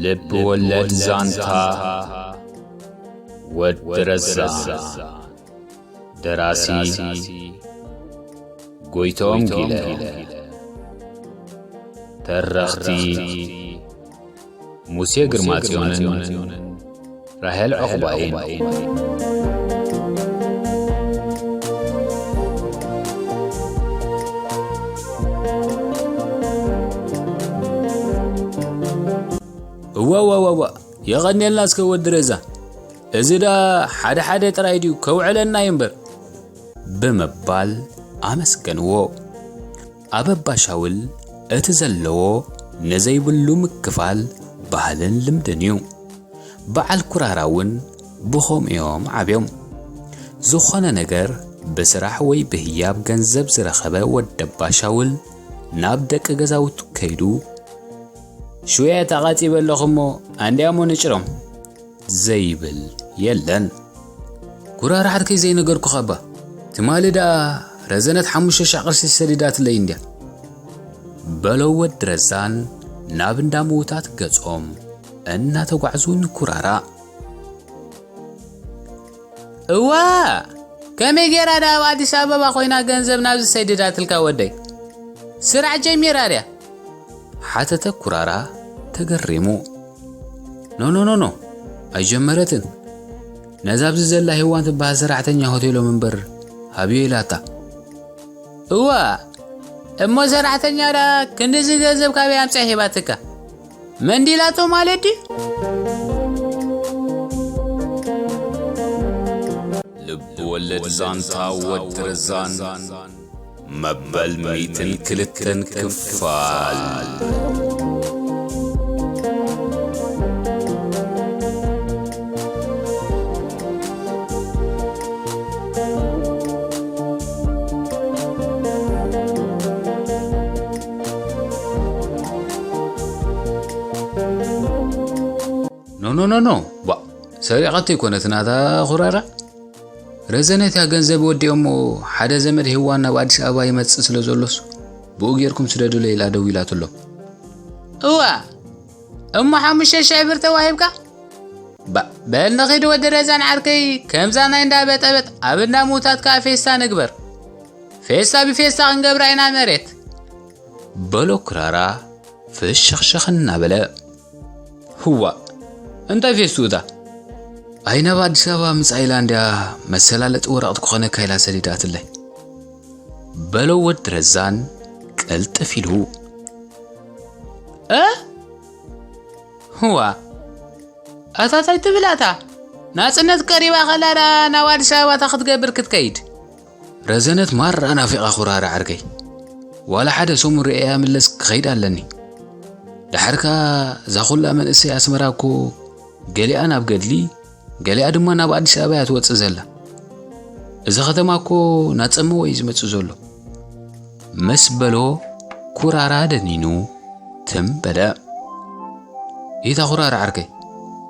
ልብ ወለድ ዛንታ ወዲ ረዛ። ደራሲ ጎይቶም ጊለ። ተረኽቲ ሙሴ ግርማጽዮንን ራሄል ዑቕባይን። እዋ፣ እዋ፣ እዋ፣ እዋ፣ የቐንየልና እስከ ወዲ ረዛ። እዚ ደኣ ሓደ ሓደ ጥራይ ድዩ ከውዕለና እዩ እምበር። ብምባል ኣመስገንዎ። ኣበባ ሻውል እቲ ዘለዎ ንዘይብሉ ምክፋል ባህልን ልምድን እዩ። በዓል ኩራራ እውን ብኸምኡ እዮም ዓብዮም። ዝኾነ ነገር ብስራሕ ወይ ብህያብ ገንዘብ ዝረኸበ ወደባ ሻውል ናብ ደቂ ገዛውቱ ከይዱ፣ "ሽውየ ተቓጺበ ኣለኹ እሞ ኣንድያሞ ንጭሮም" ዘይብል የለን። "ኩራራ ዓርከይ ዘይነገርኩኻ እባ፣ ትማሊ ደኣ ረዘነት ሓሙሽተ ሻዕ ቅርሺ ሰዲዳትለይ እንድያ" በሎ ወዲ ረዛን ናብ እንዳ ምዉታት ገጾም እናተጓዕዙ ንኩራራ። "እዋ፣ ከመይ ጌራ ደኣ ኣብ ኣዲስ ኣበባ ኮይና ገንዘብ ናብዚ ሰዲዳትልካ ወደይ? ስራሕ ጀሚራ ድያ?" ሓተተ ኩራራ ተገሪሙ። "ኖ፣ ኖ፣ ኖ፣ ኖ፣ ኣይጀመረትን። ነዛ ኣብዚ ዘላ ሄዋን ትበሃል ሰራሕተኛ ሆቴሎም እምበር ሃብዮ ኢላታ።" "እዋ፣ እሞ ሰራሕተኛ ደኣ ክንድዚ ገንዘብ ካበይ ኣምጽኣ ሂባትካ? መንዲላቶ ማለት ድዩ?" ልብ ወለድ ዛንታ ወዲ ረዛን መበል ሚእትን ክልተን ክፋል። ኖ፣ ኖ፣ ኖ፣ ኖ፣ ባ፣ ሰሪቓቶ ኣይኮነትን ኣታ ኩራራ። ረዘነት እያ ገንዘብ ወዲኦሞ፣ ሓደ ዘመድ ሄዋን ናብ ኣዲስ ኣበባ ይመጽእ ስለ ዘሎስ፣ ብኡ ጌርኩም ስደዱለይ ኢላ ደዊላትሎም። እዋ፣ እሞ ሓሙሽተ ሽሕ ብር ተዋሂብካ? ባ፣ በል ንኺድ ወዲ ረዛን ዓርከይ፣ ከምዛ ናይ እንዳ በጠበጥ ኣብ እንዳ ምዉታት ከኣ ፌስታ ንግበር። ፌስታ ብፌስታ ክንገብራ ኢና መሬት። በሎ ኩራራ ፍሽኽሽኽ እናበለ። ህዋ፣ እንታይ ፌስቱ እታ? ኣይ ናብ ኣዲስ ኣበባ ምጻእ ኢላ እንድያ መሰላለጢ ወረቕቲ ክኾነካ ኢላ ሰዲዳትለይ። በሎ ወዲ ረዛን ቅልጥፍ ኢሉ። እ? ህዋ፣ ኣታ ታይ ትብል ኣታ? ናጽነት ቀሪባ ከላ ደኣ ናብ ኣዲስ ኣበባ እታ ክትገብር ክትከይድ? ረዘነት ማራ ናፊቓ ኩራራ ዓርከይ። ዋላ ሓደ ሰሙን ርእያ ምለስ ክኸይድ ኣለኒ። ደሓርካ እዛ ኩላ መንእሰይ ኣስመራ እኮ ገሊኣ ናብ ገድሊ፣ ገሊኣ ድማ ናብ ኣዲስ ኣበባ እያ ትወጽእ ዘላ። እዚ ከተማ እኮ ናጸመወ እዩ ዝመጽእ ዘሎ። ምስ በሎ ኩራራ ደኒኑ ትም በለ። ኢታ ኩራራ ዓርከይ፣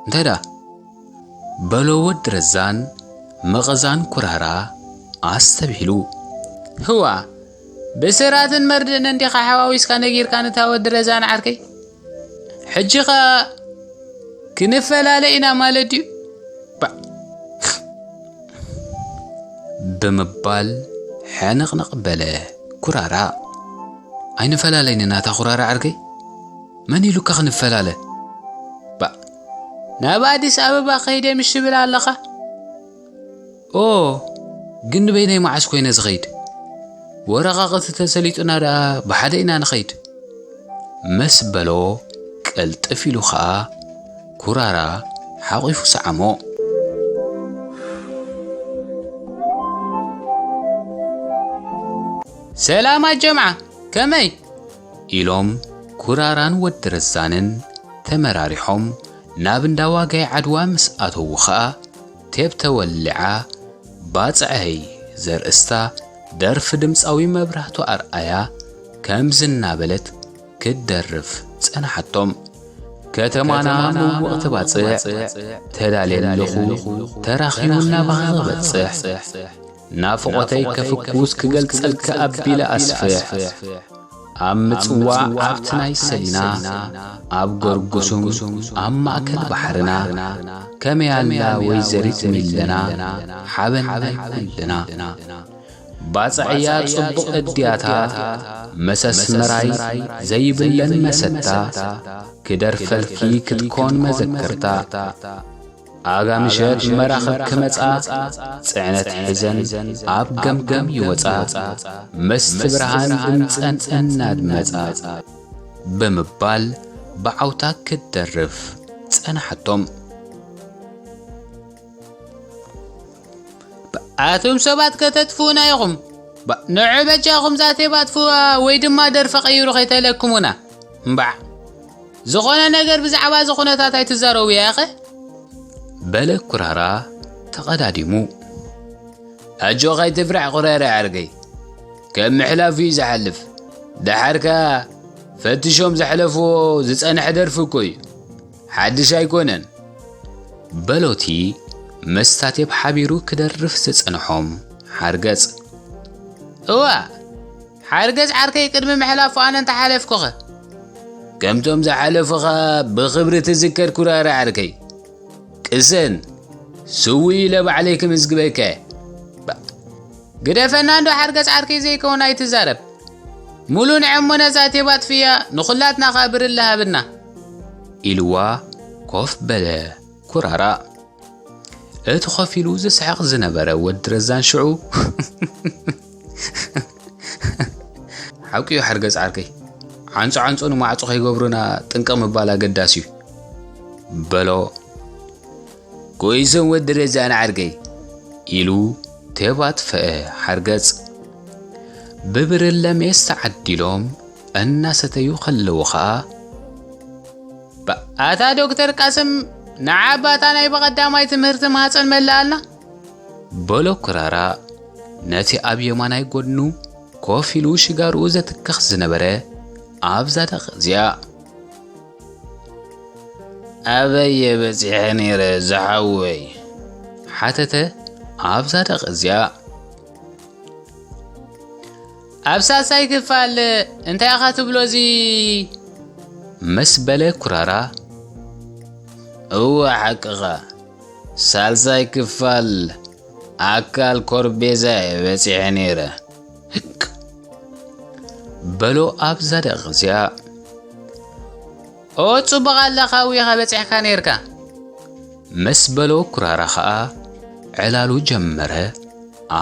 እንታይ ደኣ? በሎ ወዲ ረዛን መቐዛን ኩራራ ኣስተብሂሉ። ህዋ፣ ብስራትን መርድእን እንዲኻ ሓዋዊስካ ነጊርካኒ እታ ወዲ ረዛን ዓርከይ? ሕጂ ኸኣ ክንፈላለ ኢና ማለት ድዩ? ባዕ። ብምባል ሕንቕንቕ በለ ኩራራ። ኣይንፈላለይን ኢና እታ ኩራራ ዓርከይ። መን ኢሉካ ክንፈላለ? ባዕ። ናብ ኣዲስ ኣበባ ከይደ ምሽ ትብል ኣለኻ? ኦ፣ ግን ንበይነይ መዓስ ኮይነ ዝኸይድ? ወረቓቕቲ ተሰሊጡና ደኣ ብሓደ ኢና ንኸይድ። ምስ በሎ ቅልጥፍ ኢሉ ኸኣ ኩራራ ሓቒፉ ሰዓሞ። ሰላም ኣጀምዓ፣ ከመይ? ኢሎም ኩራራን ወዲ ረዛንን ተመራሪሖም ናብ እንዳ ዋጋይ ዓድዋ ምስ ኣተዉ ኸኣ፣ ቴፕ ተወሊዓ ባጽዐይ ዘርእስታ ደርፊ ድምጻዊ መብራህቱ ኣርኣያ ከምዚ እናበለት ክትደርፍ ጸናሓቶም። ከተማና ምውቕቲ ባጽዕ፣ ተዳልየ ኣለኹ፣ ተራኺቡ ናባኻ ክበጽሕ። ናፍቖተይ ከፍኩስ ክገልጸልካ ኣቢለ ኣስፍሕ። ኣብ ምጽዋ ኣብቲ ናይ ሰሊና፣ ኣብ ጎርጉሱም ኣብ ማእከል ባሕርና፣ ከመይ ኣላ ወይዘሪት ሚለና፣ ሓበን ናይ ኩልና። ባጽዕያ ጽቡቕ እድያታ፣ መሰስ መራይ ዘይብለን መሰታ፣ ክደርፈልኪ ክትኮን መዘከርታ። ኣጋ ምሸት መራኽብ ክመጻ፣ ጽዕነት ሒዘን ኣብ ገምገም ይወጻ፣ ምስቲ ብርሃን ድምጸን እናድመጻ፣ ብምባል ብዓውታ ክትደርፍ ጸናሓቶም። ኣቱም ሰባት ከተጥፍኡና ኢኹም። ባ-፣ ንዑ በጃኹም እዛ ቴብ ኣጥፍኡዋ ወይ ድማ ደርፊ ቀይሩ ከይተለክሙና። እምባዕ። ዝኾነ ነገር ብዛዕባ እዚ ኩነታት ኣይትዛረቡ ያኸ? በለ ኩራራ ተቐዳዲሙ። ኣጆኻ ኣይትፍራሕ ኩራራ ዓርከይ። ከም ምሕላፉ እዩ ዝሓልፍ። ደሓር ከኣ ፈትሾም ዘሕለፍዎ ዝጸንሐ ደርፊ እኮ እዩ። ሓድሽ ኣይኮነን። በሎቲ ምስታ ቴብ ሓቢሩ ክደርፍ ዝጸንሖም ሓርገጽ። እዋ፣ ሓርገጽ ዓርከይ ቅድሚ ምሕላፉ ኣነ እንተሓለፍኩኸ? ከምቶም ዝሓለፉኻ ብኽብሪ ትዝከር ኩራራ ዓርከይ። ቅሰን፣ ስውእ ኢለ ባዕለይ ክምዝግበካ እየ። ባ-፣ ግደፈና እንዶ ሓርገጽ ዓርከይ ዘይከውን ኣይትዛረብ። ሙሉ ንዕሞ ነዛ ቴብ ኣጥፍያ ንኹላትና ኸኣ ብርለ ሃብና። ኢልዋ ኮፍ በለ ኩራራ። እቲ ኮፍ ኢሉ ዝስሕቕ ዝነበረ ወዲ ረዛን ሽዑ ሓቂ እዩ ሓርገጽ ዓርከይ፣ ዓንጾ ዓንጾ ንማዕጾ ከይገብሩና ጥንቅቕ ምባል ኣገዳሲ እዩ በሎ። ኮይሶም ወዲ ረዛን ዓርከይ ኢሉ ቴብ ኣጥፈአ ሓርገጽ። ብብርለ ሜስ ተዓዲሎም እናሰተዩ ከለዉ ኸኣ፣ ባ-፣ ኣታ ዶክተር ቃስም፣ ንዓ ኣባታ ናይ ብቐዳማይ ትምህርቲ ማህጸን መላኣልና። በሎ ኩራራ ነቲ ኣብ የማናይ ጎድኑ ኮፍ ኢሉ ሽጋርኡ ዘትክኽ ዝነበረ ኣብዛ ደቕ እዚኣ። ኣበየ በጺሐ ነይረ ዝሓወይ? ሓተተ ኣብዛ ደቕ እዚኣ። ኣብ ሳልሳይ ክፋል እንታይ ኢኻ ትብሎ እዚ? ምስ በለ ኩራራ። እወ ሓቅኻ፣ ሳልሳይ ክፋል ኣካል ኮርቤዛ እየ በጺሐ ነይረ። ህቅ በሎ ኣብዛ ደቒቕ እዚኣ። ኦ ጽቡቕ ኣለኻ፣ እዊኻ በጺሕካ ነይርካ። ምስ በሎ ኩራራ ኸኣ ዕላሉ ጀመረ።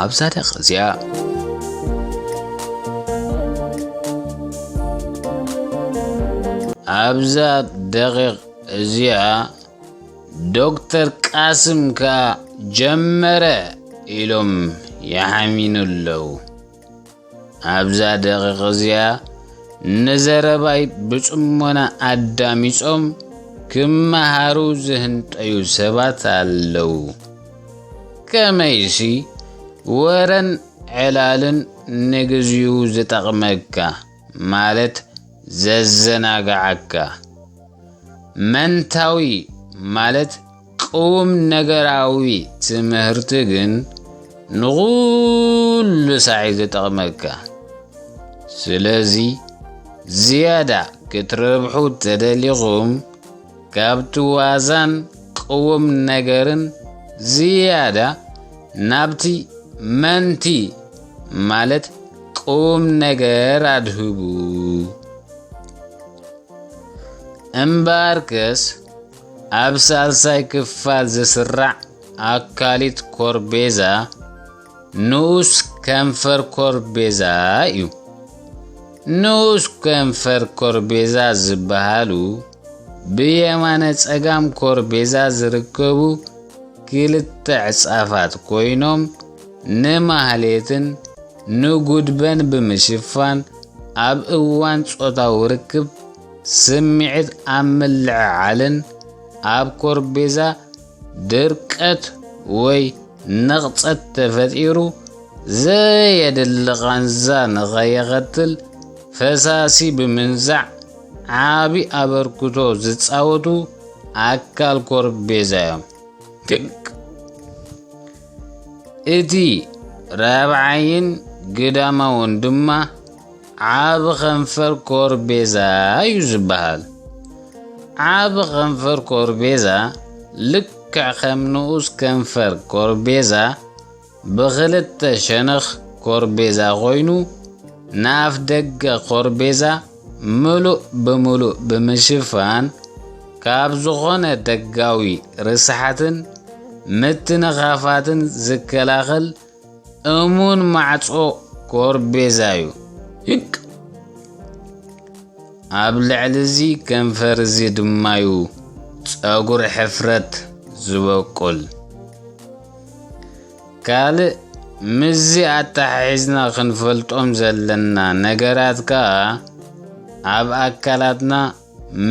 ኣብዛ ደቒቕ እዚኣ። ኣብዛ ደቒቕ እዚኣ ዶክተር ቃስም ከኣ ጀመረ ኢሎም ይሓሚኑ ኣለዉ። ኣብዛ ደቒቕ እዚኣ ንዘረባይ ብጽሞና ኣዳሚጾም ክመሃሩ ዝህንጠዩ ሰባት ኣለዉ። ከመይሲ ወረን ዕላልን ንግዚኡ ዝጠቕመካ ማለት ዘዘናግዓካ፣ መንታዊ ማለት ቁም ነገራዊ ትምህርቲ ግን ንኹሉ ሳዕ እዩ ዝጠቕመካ። ስለዚ ዝያዳ ክትረብሑ ተደሊኹም ካብቲ ዋዛን ቁም ነገርን ዝያዳ ናብቲ መንቲ ማለት ቁም ነገር ኣድህቡ። እምበኣርከስ ኣብ ሳልሳይ ክፋል ዝስራዕ ኣካሊት ኮርቤዛ ንኡስ ከንፈር ኮርቤዛ እዩ። ንኡስ ከንፈር ኮርቤዛ ዝበሃሉ ብየማነ ጸጋም ኮርቤዛ ዝርከቡ ክልተ ዕጻፋት ኮይኖም ንማህሌትን ንጉድበን ብምሽፋን ኣብ እዋን ጾታዊ ርክብ ስምዒት ኣብ ምልዕዓልን ኣብ ኮርቤዛ ድርቀት ወይ ንቕጸት ተፈጢሩ ዘየድሊ ቃንዛ ንኸየኸትል ፈሳሲ ብምንዛዕ ዓቢ ኣበርክቶ ዝጻወቱ ኣካል ኮርቤዛ እዮም። ትክ። እቲ ራብዓይን ግዳማውን ድማ ዓቢ ከንፈር ኮርቤዛ እዩ ዝበሃል። ዓቢ ከንፈር ኮርቤዛ ልክዕ ከም ንኡስ ከንፈር ኮርቤዛ ብኽልተ ሸነኽ ኮርቤዛ ኮይኑ፣ ንኣፍ ደገ ኮርቤዛ ምሉእ ብምሉእ ብምሽፋን፣ ካብ ዝኾነ ደጋዊ ርስሓትን ምትንኻፋትን ዝከላኸል እሙን ማዕጾ ኮርቤዛ እዩ። ህቅ! ኣብ ልዕሊ እዚ ከንፈር እዚ ድማ እዩ ጸጉሪ ሕፍረት ዝበቁል። ካልእ ምስዚ ኣተሓሒዝና ክንፈልጦም ዘለና ነገራት ከኣ፣ ኣብ ኣካላትና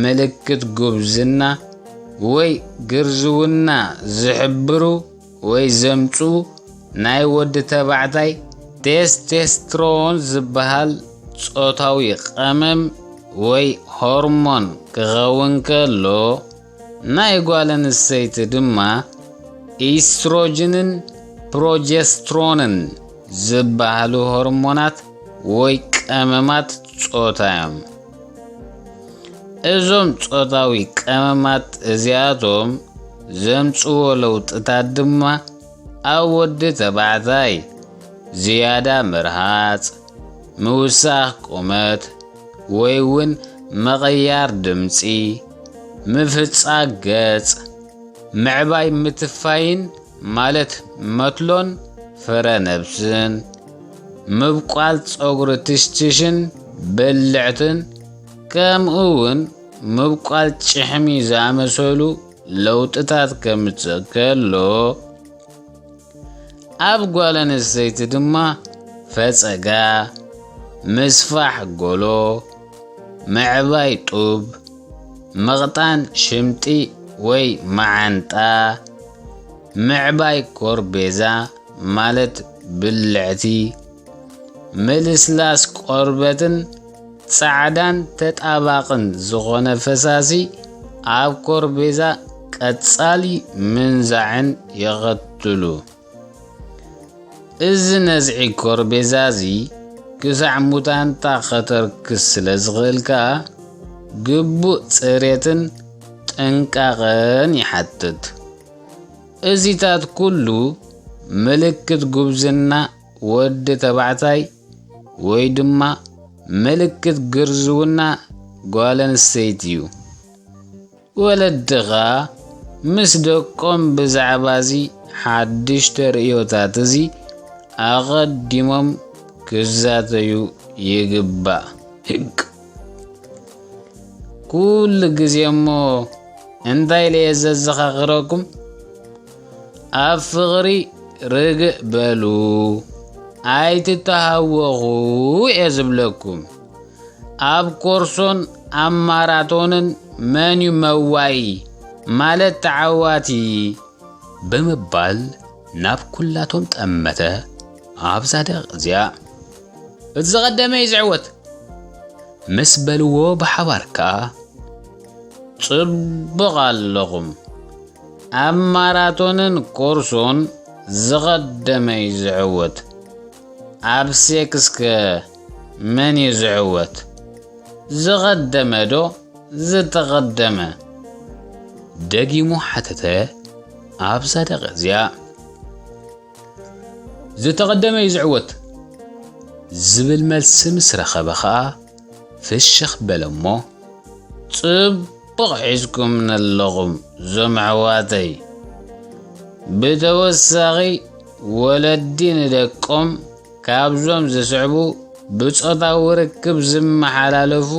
ምልክት ጉብዝና ወይ ግርዝውና ዝሕብሩ ወይ ዘምጽኡ ናይ ወዲ ተባዕታይ ቴስቴስትሮን ዝበሃል ጾታዊ ቀመም ወይ ሆርሞን ክኸውን ከሎ፣ ናይ ጓል ኣንስተይቲ ድማ ኢስትሮጅንን ፕሮጀስትሮንን ዝበሃሉ ሆርሞናት ወይ ቀመማት ጾታ እዮም። እዞም ጾታዊ ቀመማት እዚኣቶም ዘምጽዎ ለውጥታት ድማ ኣብ ወዲ ተባዕታይ ዝያዳ ምርሃጽ፣ ምውሳኽ ቁመት፣ ወይ እውን ምቕያር ድምጺ፣ ምፍጻግ ገጽ፣ ምዕባይ ምትፋይን ማለት መትሎን ፍረ ነብስን፣ ምብቋል ጸጉሪ ትሽትሽን ብልዕትን፣ ከምኡ እውን ምብቋል ጭሕሚ ዝኣመሰሉ ለውጥታት ከምጽእ ከሎ፣ ኣብ ጓል ኣንስተይቲ ድማ ፈጸጋ፣ ምስፋሕ ጎሎ፣ ምዕባይ ጡብ፣ ምቕጣን ሽምጢ ወይ መዓንጣ፣ ምዕባይ ኮርቤዛ ማለት ብልዕቲ፣ ምልስላስ ቆርበትን ጻዕዳን ተጣባቕን ዝኾነ ፈሳሲ ኣብ ኮርቤዛ ቀጻሊ ምንዛዕን የኸትሉ። እዚ ነዝዒ ኮርቤዛ እዚ ክሳዕ ሙታንታ ከተርክስ ስለ ዝኽእል ከኣ፣ ግቡእ ጽሬትን ጥንቃቐን ይሓትት። እዚታት ኩሉ ምልክት ጉብዝና ወዲ ተባዕታይ ወይ ድማ ምልክት ግርዝውና ጓል ኣንስተይቲ እዩ። ወለዲ ኸኣ ምስ ደቆም ብዛዕባ እዚ ሓድሽ ተርእዮታት እዚ ኣቐዲሞም ክዛተዩ ይግባእ። ህግ! ኩሉ ግዜ እሞ እንታይ ኢለ እየ ዘዘኻኽረኩም? ኣብ ፍቕሪ ርግእ በሉ፣ ኣይትተሃወኹ እየ ዝብለኩም። ኣብ ኮርሶን ኣብ ማራቶንን መን እዩ መዋኢ ማለት ተዓዋቲ? ብምባል ናብ ኩላቶም ጠመተ። ኣብዛ ደቕ እዚኣ፣ እቲ ዝቐደመ እዩ ዝዕወት፣ ምስ በልዎ ብሓባር ከኣ፣ ጽቡቕ ኣለኹም። ኣብ ማራቶንን ኮርሶን ዝቐደመ እዩ ዝዕወት። ኣብ ሴክስከ መን እዩ ዝዕወት? ዝቐደመ ዶ ዝተቐደመ? ደጊሙ ሓተተ። ኣብዛ ደቕ እዚኣ፣ ዝተቐደመ እዩ ዝዕወት ዝብል መልሲ ምስ ረኸበ ኸኣ ፍሽኽ በለ እሞ፣ ጽቡቕ ሒዝኩምኒ ኣለኹም ዞም ኣሕዋተይ። ብተወሳኺ ወለዲ ንደቆም ካብዞም ዝስዕቡ ብጾታዊ ርክብ ዝመሓላለፉ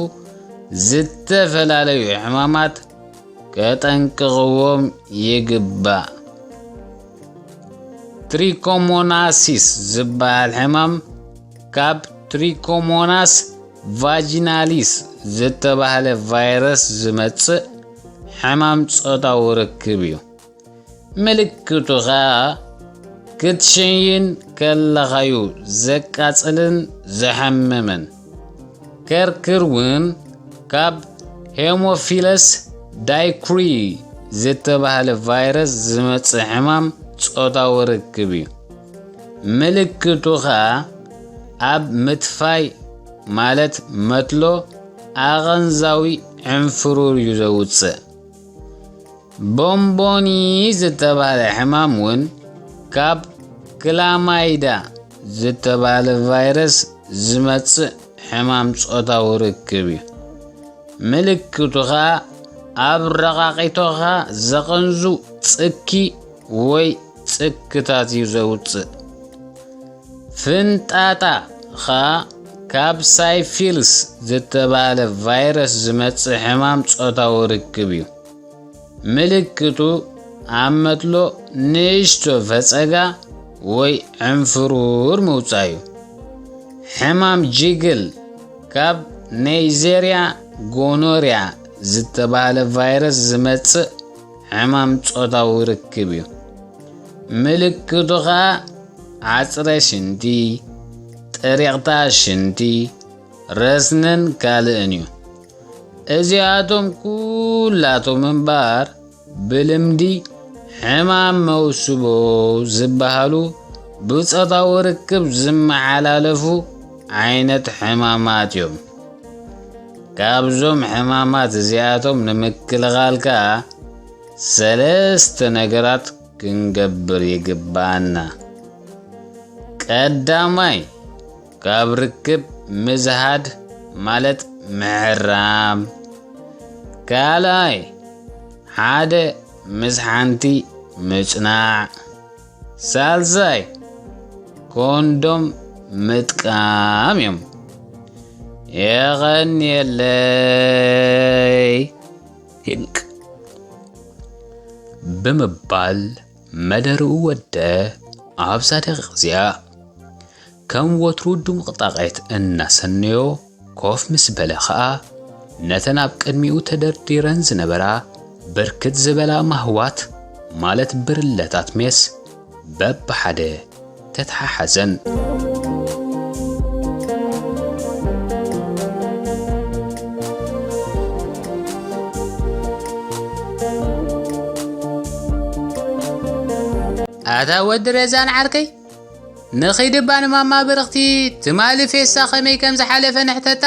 ዝተፈላለዩ ሕማማት ከጠንቅቕዎም ይግባእ። ትሪኮሞናሲስ ዝበሃል ሕማም ካብ ትሪኮሞናስ ቫጂናሊስ ዝተባህለ ቫይረስ ዝመጽእ ሕማም ጾታዊ ርክብ እዩ። ምልክቱ ኸኣ ክትሸይን ከለኻዩ ዘቃጽልን ዘሐምምን። ከርክር እውን ካብ ሄሞፊለስ ዳይኩሪ ዝተባህለ ቫይረስ ዝመጽእ ሕማም ጾታዊ ርክብ እዩ። ምልክቱ ኸኣ ኣብ ምትፋይ ማለት መትሎ ኣቐንዛዊ ዕንፍሩር እዩ ዘውፅእ። ቦምቦኒ ዝተባህለ ሕማም እውን ካብ ክላማይዳ ዝተባህለ ቫይረስ ዝመጽእ ሕማም ጾታዊ ርክብ እዩ። ምልክቱ ኸኣ ኣብ ረቓቒቶኻ ዘቐንዙ ጽኪ ወይ ጽክታት እዩ ዘውጽእ። ፍንጣጣ ኸኣ ካብ ሳይፊልስ ዝተባህለ ቫይረስ ዝመጽእ ሕማም ጾታዊ ርክብ እዩ። ምልክቱ ኣብ መትሎ ንእሽቶ ፈጸጋ ወይ ዕንፍሩር ምውጻእ እዩ። ሕማም ጂግል ካብ ኔይዜርያ ጎኖርያ ዝተባህለ ቫይረስ ዝመጽእ ሕማም ጾታዊ ርክብ እዩ። ምልክቱ ኸኣ ዓጽረ ሽንቲ፣ ጥሪቕታ ሽንቲ፣ ረስንን ካልእን እዩ። እዚኣቶም ኩላቶም እምበኣር ብልምዲ ሕማም መውስቦ ዝበሃሉ ብጾታዊ ርክብ ዝመሓላለፉ ዓይነት ሕማማት እዮም። ካብዞም ሕማማት እዚኣቶም ንምክልኻል ከኣ ሰለስተ ነገራት ክንገብር ይግብኣና። ቀዳማይ፣ ካብ ርክብ ምዝሃድ ማለት ምሕራም። ካልኣይ፣ ሓደ ምስ ሓንቲ ምጽናዕ። ሳልሳይ፣ ኮንዶም ምጥቃም እዮም። የቐንየለይ። ሂንቅ ብምባል መደርኡ ወደ ኣብዛ ደቂቕ እዚኣ ከም ወትሩ ድሙቕ ጣቕዒት እናሰነዮ ኮፍ ምስ በለ ኸኣ፣ ነተን ኣብ ቅድሚኡ ተደርዲረን ዝነበራ ብርክት ዝበላ ማህዋት፣ ማለት ብርለታት ሜስ፣ በብሓደ ተተሓሓዘን። ኣታ ወዲ ረዛን ዓርከይ፣ ንኺድ እባ ንማማ ብርኽቲ ትማሊ ፌሳ ኸመይ ከም ዝሓለፈ ንሕተታ?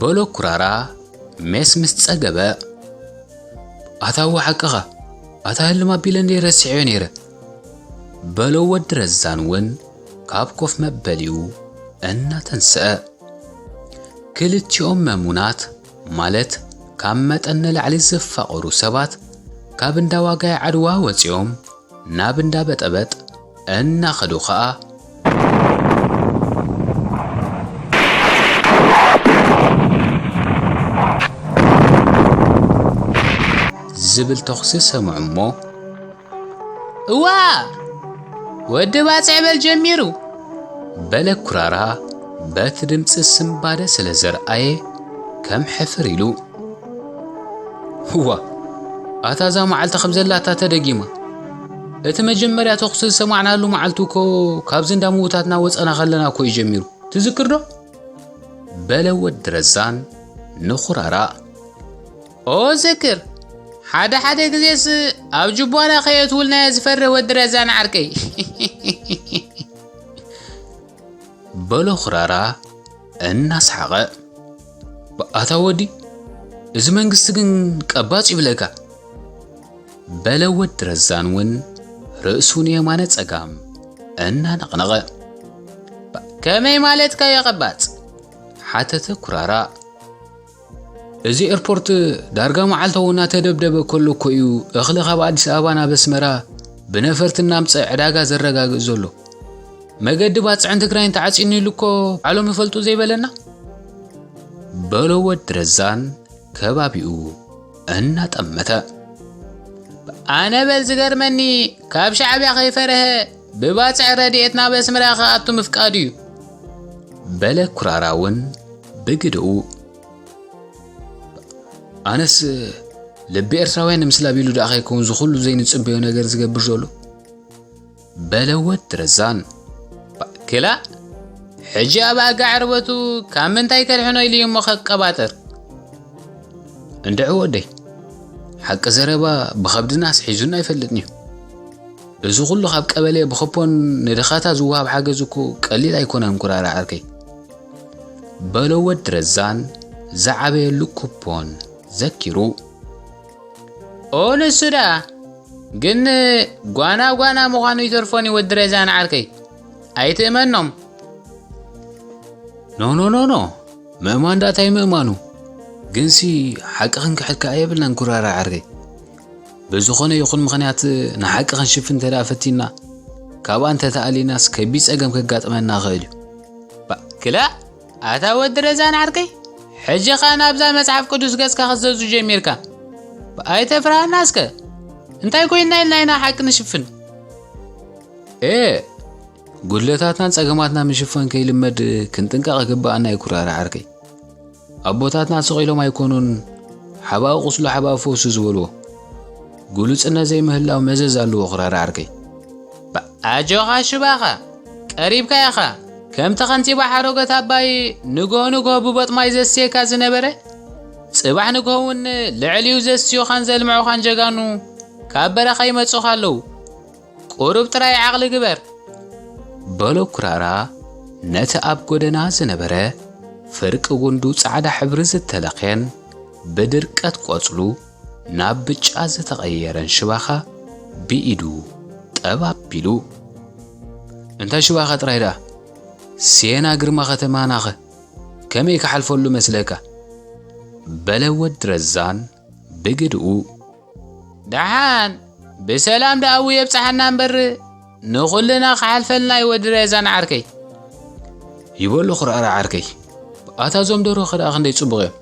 በሎ ኩራራ ሜስ ምስ ጸገበ። ኣታ እወ ሓቅኻ፣ ኣታ ህልም ኣቢለ እንድየ ረሲዐዮ ነይረ። በሎ ወዲ ረዛን እውን ካብ ኮፍ መበሊኡ እናተንስአ። ክልቲኦም መሙናት፣ ማለት ካብ መጠን ንላዕሊ ዝፋቐሩ ሰባት፣ ካብ እንዳ ዋጋይ ዓድዋ ወጺኦም ናብ እንዳ በጠበጥ እናኸዱ ኸኣ፣ ዝብል ተኹሲ ሰምዑ እሞ፣ እዋ! ወዲ ባጽዕ በል ጀሚሩ! በለ ኩራራ በቲ ድምጺ ስምባደ ስለ ዘርኣየ ከም ሕፍር ኢሉ። እዋ! ኣታ እዛ መዓልቲ ከም ዘላታ ተደጊማ። እቲ መጀመርያ ተኹሲ ዝሰማዕናሉ መዓልቲ እኮ ካብዚ እንዳ ምዉታትና ወጸና ከለና እኮ እዩ ጀሚሩ። ትዝክር ዶ? በለ ወዲ ረዛን ንኹራራ። ኦ ዝክር፣ ሓደ ሓደ ግዜስ ኣብ ጅቧና ከየትውልናዮ ዝፈርህ ወዲ ረዛን ዓርከይ። በሎ ኹራራ እናሰሓቐ። ኣታ ወዲ፣ እዚ መንግስቲ ግን ቀባጽ ይብለካ። በለ ወዲ ረዛን እውን ርእሱ ንየማነ ጸጋም እናነቕነቐ። ከመይ ማለትካ እዩ ቀባጽ? ሓተተ ኩራራ። እዚ ኤርፖርት ዳርጋ መዓልታዊ እናተደብደበ ከሎ እኮ እዩ እኽሊ ካብ ኣዲስ ኣበባ ናብ ኣስመራ ብነፈርቲ እናምጸ ዕዳጋ ዘረጋግእ ዘሎ። መገዲ ባጽዕን ትግራይን ተዓጺኑ ኢሉ እኮ ባዕሎም ይፈልጡ ዘይበለና? በሎ ወዲ ረዛን ከባቢኡ እናጠመተ። ኣነ በል ዝገርመኒ ካብ ሻዕብያ ከይፈረሀ ብባጽዕ ረድኤት ናብ ኣስመራ ክኣቱ ምፍቃዱ እዩ። በለ ኩራራ እውን ብግድኡ። ኣነስ ልቢ ኤርትራውያን ንምስላብ ኢሉ ደኣ ከይከውን ዝኹሉ ዘይንጽበዮ ነገር ዝገብር ዘሎ? በለ ወዲ ረዛን። ክላእ፣ ሕጂ ኣብ ኣጋ ዕርበቱ ካብ ምንታይ ከድሕኖ ኢሉ እዩ እሞ ከቀባጥር? እንድዒ ወደይ፣ ሓቂ ዘረባ ብኸብድና ኣስሒዙና ኣይፈልጥን እዩ። እዚ ኩሉ ካብ ቀበሌ ብኸፖን ንድኻታት ዝወሃብ ሓገዝ እኮ ቀሊል ኣይኮነን ኩራራ ዓርከይ። በሎ ወዲ ረዛን ዝዓበየሉ ኩፖን ዘኪሩ። ኦ ንሱ ደኣ ግን ጓና ጓና ምዃኑ ይተርፎን እዩ ወዲ ረዛን ዓርከይ። ኣይትእመኖም። ኖ ኖ ኖ ኖ፣ ምእማን ዳኣ እንታይ ምእማኑ? ግንሲ ሓቂ ክንክሕድ ከኣ የብልናን ኩራራ ዓርከይ። ብዝኾነ ይኹን ምኽንያት ንሓቂ ክንሽፍን እንተ ደኣ ፈቲንና፣ ካብኣ እንተ ተኣሊናስ ከቢድ ጸገም ከጋጥመና ይኽእል እዩ። ባ-፣ ክላእ ኣታ ወዲ ረዛን ዓርከይ፣ ሕጂ ኸኣ ናብዛ መጽሓፍ ቅዱስ ገጽካ ክትዘዙ ጀሚርካ። ባ-፣ ኣይተፍርሃና እስከ። እንታይ ኮይንና ኢልና ኢና ሓቂ ንሽፍን? ኤ፣ ጉድለታትናን ጸገማትና ምሽፋን ከይልመድ ክንጥንቀቕ ይግብኣና እዩ ኩራራ ዓርከይ። ኣቦታትና ስቕ ኢሎም ኣይኮኑን ሓባኡ ቁስሉ ሓባኡ ፈውሱ ዝበልዎ። ግሉጽነት ዘይምህላው መዘዝ ኣለዎ ኩራራ ዓርከይ። ባ-፣ ኣጆኻ ሽባኻ፣ ቀሪብካ ኢኻ። ከምቲ ከንቲባ ሓረጎት ኣባይ ንግሆ ንግሆ ብቦጥ ማይ ዘስየካ ዝነበረ፣ ጽባሕ ንግሆ እውን ልዕሊኡ ዘስዮኻን ዘልምዑኻን ጀጋኑ ካብ በረኻ ይመጹኻ ኣለዉ። ቁሩብ ጥራይ ዓቕሊ ግበር። በሎ ኩራራ ነቲ ኣብ ጎደና ዝነበረ ፍርቂ ጉንዱ ጻዕዳ ሕብሪ ዝተለኽየን ብድርቀት ቆጽሉ ናብ ብጫ ዝተቐየረን ሽባኻ ብኢዱ ጠብ ኣቢሉ። እንታይ ሽባኻ ጥራይ ደኣ? ሴና ግርማ ከተማናኸ ከመይ ክሓልፈሉ መስለካ? በለ ወዲ ረዛን ብግድኡ። ደሓን ብሰላም ደኣ የብጽሓና እምበር ንኹልና ክሓልፈልና እዩ ወዲ ረዛን ዓርከይ። ይበሉ ኩራራ ዓርከይ። ኣታ እዞም ደርሆ ከ ደኣ ክንደይ ጽቡቕ እዮም።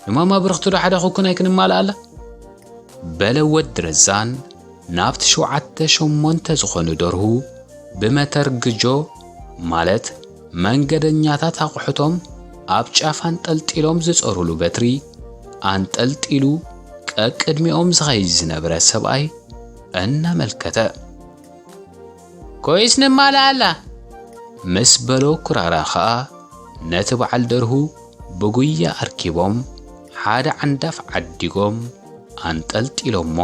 ንማማ ብርኽቲ ዶ ሓደ ኩኩን ኣይክንማልኣላ? በለ ወዲ ረዛን ናብቲ ሸውዓተ ሸሞንተ ዝኾኑ ደርሁ ብመተርግጆ ማለት መንገደኛታት ኣቑሑቶም ኣብ ጫፍ ኣንጠልጢሎም ዝጸሩሉ በትሪ ኣንጠልጢሉ ቀቅድሚኦም ዝኸይድ ዝነበረ ሰብኣይ እናመልከተ። ኮይስ ንማልኣላ። ምስ በሎ ኩራራ ኸኣ ነቲ በዓል ደርሁ ብጉያ ኣርኪቦም ሓደ ዓንዳፍ ዓዲጎም ኣንጠልጢሎሞ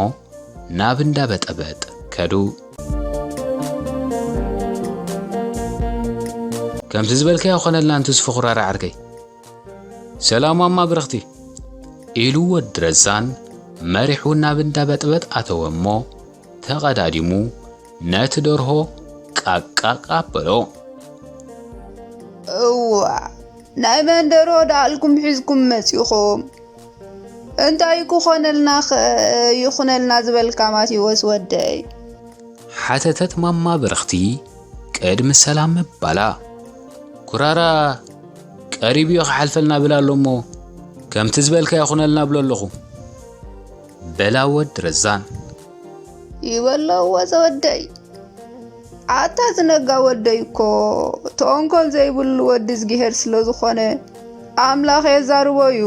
ናብ እንዳ በጠበጥ ከዱ። ከምቲ ዝበልካዮ ኾነልና እንትስፉ ኩራራ ዓርከይ። ሰላም ማማ ብርኽቲ ኢሉ ወዲ ረዛን መሪሑ ናብ እንዳ በጥበጥ ኣተወ እሞ ተቐዳዲሙ ነቲ ደርሆ ቃቃቃ በሎ። እዋ ናይ መን ደርሆ ደኣልኩም ሒዝኩም መጺኹም? እንታይ ክኾነልና ኸ ይኹነልና ዝበልካ ማቴዎስ ወደይ? ሓተተት ማማ ብርኽቲ ቅድሚ ሰላም ምባላ። ኩራራ ቀሪቡ እዩ ክሓልፈልና ብል ኣሎ እሞ ከምቲ ዝበልካዮ ኩነልና እብሎ ኣለኹ። በላ ወዲ ረዛን። ይበሎ ወዘወደይ። ኣታ ዝነጋ ወደይ እኮ ተንኮል ዘይብሉ ወዲ እዝጊሄር ስለ ዝኾነ ኣምላኽ የዛርቦ እዩ።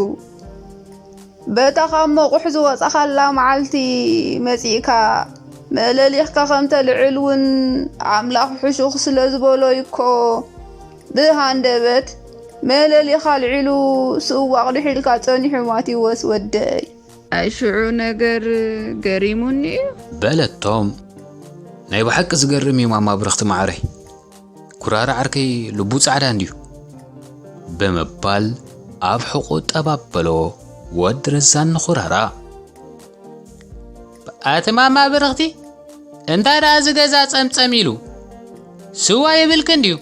በታ ካብ መቑሕ ዝወጻኻላ መዓልቲ መጺእካ መለሊኽካ ከም ተልዕል እውን ኣምላኽ ሕሹኽ ስለ ዝበሎ እዩ እኮ ብሃንደበት መለሊኻ ኣልዒሉ ስእዊ ኣቕሊሑልካ ጸኒሑ ማቴዎስ ወደይ። ናይ ሽዑ ነገር ገሪሙኒ እዩ። በለቶም። ናይ ብሓቂ ዝገርም እዩ ማማ ብርኽቲ መዓረይ። ኩራራ ዓርከይ ልቡ ጻዕዳ እንድዩ። ብምባል ኣብ ሕቑ ጠባበሎ ወዲ ረዛን ንኹራራ። ኣቲ ማማ ብርኽቲ፣ እንታይ ደኣ እዚ ገዛ ጸምጸም ኢሉ? ስዋ ይብልክን ድዩ?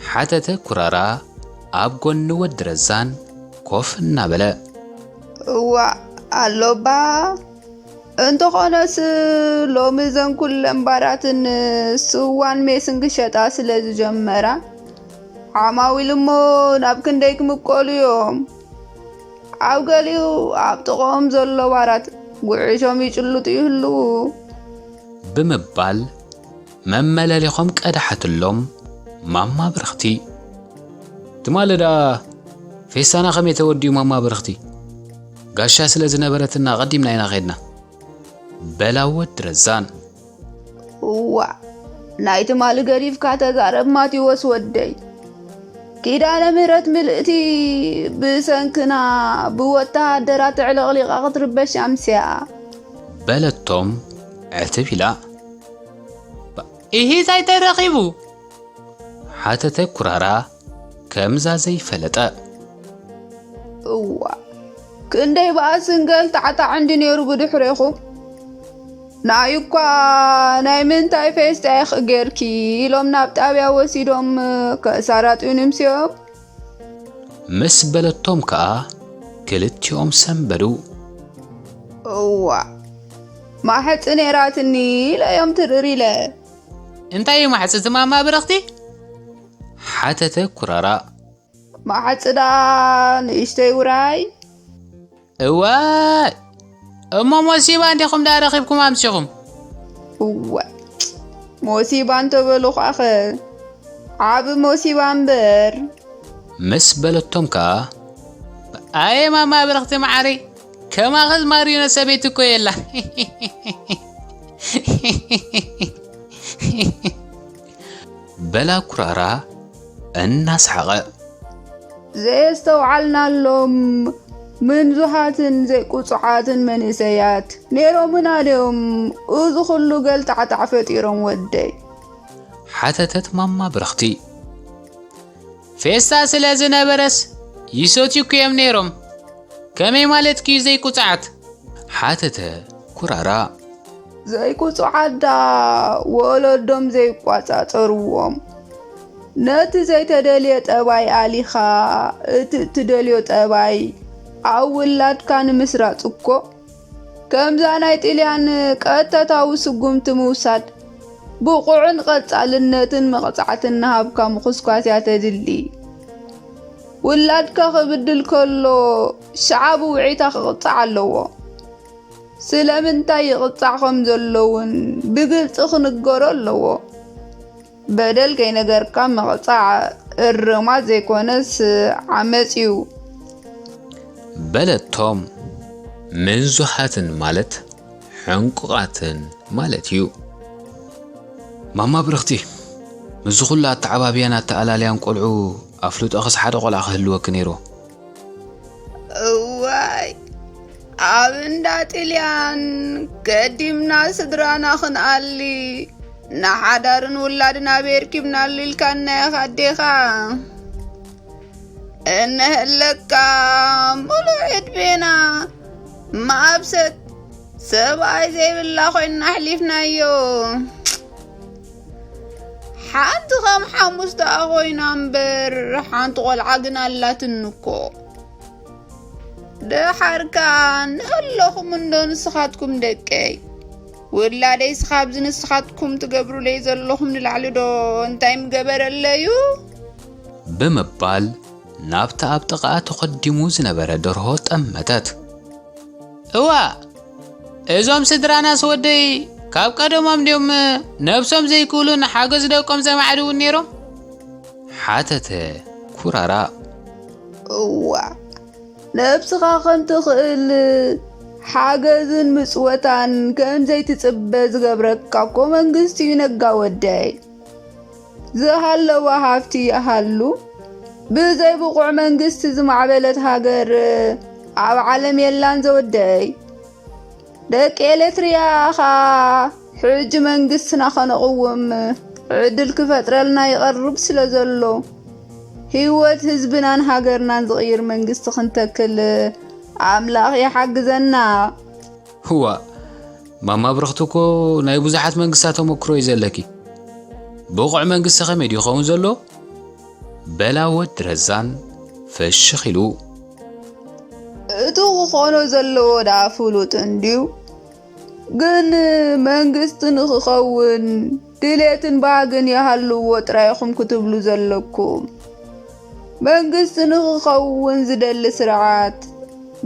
ሓተተ ኩራራ ኣብ ጎኒ ወዲ ረዛን ኮፍ እናበለ። እዋእ ኣሎባ፣ እንተኾነስ ሎሚ እዘን ኩለን ባራትን ስዋን ሜስን ክሸጣ ስለ ዝጀመራ፣ ዓማዊል እሞ ናብ ክንደይ ክምቀሉ እዮም። ኣብ ገሊኡ ኣብ ጥቕኦም ዘሎ ባራት ጉዕሾም ይጭልጡ ይህልዉ። ብምባል መመለሊኾም ቀዳሓትሎም ማማ ብርኽቲ። ትማሊ ደኣ ፌስታና ከመይ ተወዲኡ ማማ ብርኽቲ? ጋሻ ስለ ዝነበረትና ቀዲምና ኢና ኸድና። በላ ወዲ ረዛን። እዋእ፣ ናይ ትማሊ ገዲፍካ ተዛረብ ማቴዎስ ወደይ። ኪዳነ ምህረት ምልእቲ ብሰንክና ብወተሃደራት ተዕለቕሊቓ ክትርበሽ ኣምስያ። በለቶም ዕትብ ኢላ። ባ-፣ ኢሂ እንታይ ተረኺቡ? ሓተተ ኩራራ ከምዛ ዘይፈለጠ። እዋ ክንደይ በኣስን ገልታዕታዕ እንዲ ነይሩ ብድሕሬኹም። ንኣይ እኳ ናይ ምንታይ ፌስታ ኢኺ ጌርኪ ኢሎም ናብ ጣብያ ወሲዶም ከሳራጥዩኒ ምስኦም። ምስ በለቶም ከኣ ክልቲኦም ሰንበዱ። እዋ ማሕጺ ነይራትኒ ኢለ እዮም ትርር ኢለ። እንታይ እዩ ማሕጺ እቲ ማማ ብርኽቲ? ሓተተ ኩራራ። ማሕጺ ደኣ ንእሽተይ ውራይ። እዋይ እሞ ሞሲባ እንዲኹም ደኣ ረኺብኩም ኣምሲኹም። እወ ሞሲባ እንተበሉ ኸኣኸ ዓቢ ሞሲባ እምበር። ምስ በለቶም ከኣ ኣየ ማማ ብርኽቲ መዓረይ ከማኺ ዝማርዩነ ሰበይቲ እኮ የላን። በላ ኩራራ እናሰሓቐ። ዘየስተውዓልናሎም ምንዙሃትን ዘይቁጹዓትን መንእሰያት ነይሮምና ድዮም እዚ ኩሉ ገልታዕታዕ ፈጢሮም ወደይ? ሓተተት ማማ ብርኽቲ። ፌስታ ስለ ዝነበረስ ይሰትዩ እኮ እዮም ነይሮም። ከመይ ማለትኪ እዩ ዘይቁጽዓት? ሓተተ ኩራራ። ዘይቁጹዓት ደኣ ወለዶም ዘይቋጻጸርዎም። ነቲ ዘይተደልየ ጠባይ ኣሊኻ እቲ እትደልዮ ጠባይ ኣብ ውላድካ ንምስራጽ እኮ ከምዛ ናይ ጥልያን ቀጥታዊ ስጉምቲ ምውሳድ ብቑዕን ቐጻልነትን መቕጻዕቲ እናሃብካ ምኹስኳስ እያ ተድሊ። ውላድካ ክብድል ከሎ ሽዓ ብውዒታ ክቕጻዕ ኣለዎ። ስለምንታይ ይቕጻዕ ከም ዘሎ እውን ብግልጺ ክንገሮ ኣለዎ። በደል ከይነገርካ ምቕጻዕ እርማት ዘይኮነስ ዓመጽ እዩ። በለቶም። ምንዙሃትን ማለት ሕንቁቓትን ማለት እዩ። ማማ ብርኽቲ፣ ምስዚ ኩሉ ኣተዓባብያን ኣተኣላልያን ቆልዑ ኣፍልጦ ኸስ ሓደ ቆልዓ ክህልወኪ ነይርዎ። እዋይ ኣብ እንዳ ጥልያን ገዲምና ስድራና ክንኣሊ ንሓዳርን ውላድን ኣበይ ርኪብናሉ ኢልካና ኢኻ ኣዴኻ። እነሀለካ ሙሉእ ዕድሜና ማኣብሰት ሰብኣይ ዘይብላ ኮይና ኣሕሊፍናዮ። ሓንቲ ከም ሓሙስ ደኣ ኮይና እምበር ሓንቲ ቆልዓ ግን ኣላትኒ እኮ። ደሓርካ ንኣለኹም እንዶ ንስኻትኩም ደቀይ ውላደይስ ካብዚ ንስኻትኩም ትገብሩለይ ዘለኹም ንላዕሊ ዶ እንታይ ምገበረለዩ? ብምባል ናብቲ ኣብ ጥቓኣ ተኸዲሙ ዝነበረ ደርሆ ጠመተት። እዋ እዞም ስድራናስ ወደይ ካብ ቀደሞም ድዮም ነብሶም ዘይክእሉን ሓገዝ ደቆም ዘማዕድውን ነይሮም? ሓተተ ኩራራ። እዋ ነብስኻ ከም ትኽእል ሓገዝን ምጽወታን ከም ዘይትጽበ ዝገብረካ እኮ መንግስቲ እዩ ነጋ ወደይ። ዝሃለወ ሃብቲ ይሃሉ ብዘይ ብቑዕ መንግስቲ ዝማዕበለት ሃገር ኣብ ዓለም የላን ዘወደይ። ደቂ ኤሌትሪያ ኸኣ ሕጂ መንግስትና ኸነቕውም ዕድል ክፈጥረልና ይቐርብ ስለ ዘሎ ህይወት ህዝብናን ሃገርናን ዝቕይር መንግስቲ ክንተክል ኣምላኽ ይሓግዘና። ህዋ ማማ ብርኽቲ እኮ ናይ ብዙሓት መንግስታት ተመክሮ እዩ ዘለኪ። ብቑዕ መንግስቲ ከመይ ድዩ ይኸውን ዘሎ? በላ ወዲ ረዛን ፈሽኽ ኢሉ። እቲ ክኾኖ ዘለዎ ደኣ ፍሉጥ እንድዩ። ግን መንግስቲ ንኽኸውን ድሌትን ባህግን ይሃልዎ ጥራይ ኢኹም ክትብሉ ዘለኩም። መንግስቲ ንኽኸውን ዝደሊ ስርዓት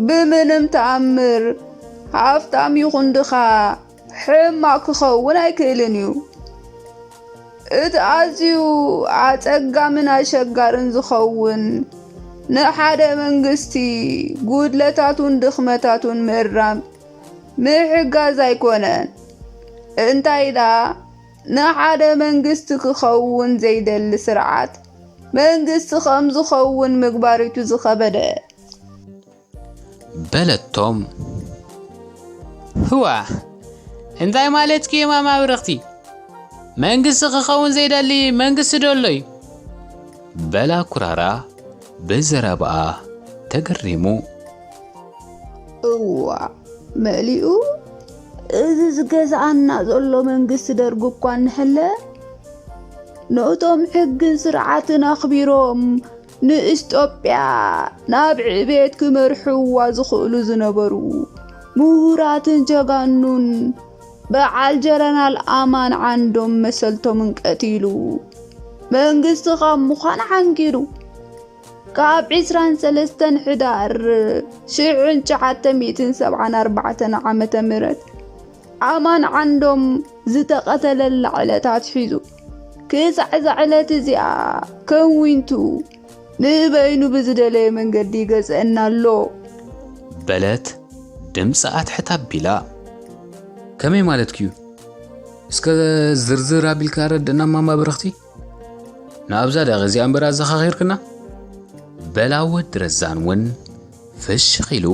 ብምንም ተኣምር ሃፍታም ይኹን ድኻ ሕማቕ ክኸውን ኣይክእልን እዩ። እቲ ኣዝዩ ኣጸጋምን ኣሸጋርን ዝኸውን ንሓደ መንግስቲ ጉድለታቱን ድኽመታቱን ምእራም ምሕጋዝ ኣይኮነን። እንታይ ደኣ ንሓደ መንግስቲ ክኸውን ዘይደሊ ስርዓት መንግስቲ ከም ዝኸውን ምግባር እዩ ዝኸበደ። በለቶም። ህዋ እንታይ ማለትኪ እዩ ማማ ብርኽቲ? መንግስቲ ክኸውን ዘይደሊ መንግስቲ ዶ ኣሎ እዩ? በላ ኩራራ ብዘረባኣ ተገሪሙ። እዋ መሊኡ፣ እዚ ዝገዝኣና ዘሎ መንግስቲ ደርግ እኳ እንሀለ፣ ነቶም ሕግን ስርዓትን ኣኽቢሮም ንእስጦጳያ ናብ ዕቤት ክመርሕዋ ዝኽእሉ ዝነበሩ ምሁራትን ጀጋኑን በዓል ጀረናል ኣማን ዓንዶም መሰልቶምን ቀቲሉ መንግስቲ ካብ ምዃን ሓንጊዱ ካብ ዕስራን ሰለስተን ሕዳር ሽሕን ትሽዓተ ሚእትን ሰብዓን ኣርባዕተን ዓመተ ምህረት ኣማን ዓንዶም ዝተቐተለላ ዕለት ኣትሒዙ ክሳዕ እዛ ዕለት እዚኣ ከም ዊንቱ ንበይኑ ብዝደለየ መንገዲ ይገዝአና ኣሎ። በለት ድምፂ ኣትሕት ኣቢላ። ከመይ ማለትኪ እዩ? እስከ ዝርዝር ኣቢልካ ረድእና ማማ ብርኽቲ። ንኣብዛ ደቂ እዚኣ እምበር ኣዘኻኺርክና። በላ ወዲ ረዛን እውን ፍሽኽ ኢሉ።